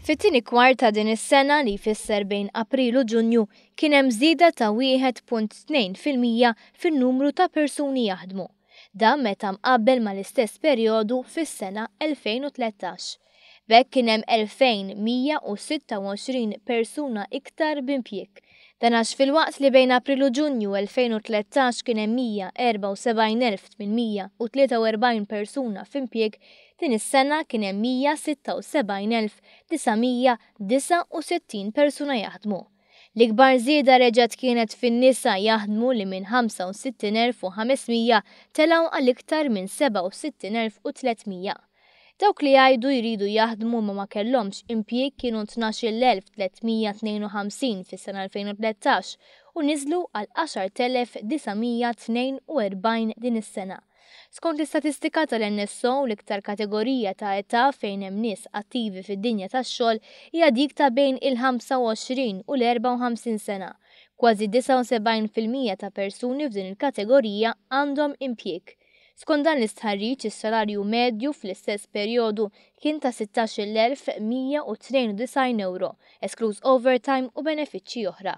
Fit-tieni kwart ta' din is-sena, li jfisser bejn April u Ġunju, kien hemm żieda ta' 1.2% fin-numru ta' persuni jaħdmu. Dan meta mqabbel mal-istess perjodu fis-sena 2013. B'hekk kien hemm 2,126 persuna iktar b'impjieg. Dan għax filwaqt li bejn April u Ġunju 2013 kien hemm 174,843 persuna f'impjieg, din is-sena kien hemm 176,969 persuna jaħdmu. L-ikbar żieda reġgħet kienet fin-nisa jaħdmu li minn 65,500 telgħu għal iktar minn 67,300. Dawk li jgħidu jridu jaħdmu ma ma kellhomx impjieg kienu 12,352 fis-sena 2013 u niżlu għal 10,942 din is-sena. Skont l-istatistika tal-NSO, l-iktar kategorija ta' età fejn hemm nies attivi fid-dinja tax-xogħol hija dik ta' bejn il-25 u l-54 sena. Kważi 79% ta' persuni f'din il-kategorija għandhom impjieg. Skont dan l-istħarriġ, is-salarju medju fl-istess perjodu kien ta' 16,192 ewro, eskluż overtime u benefiċċji oħra.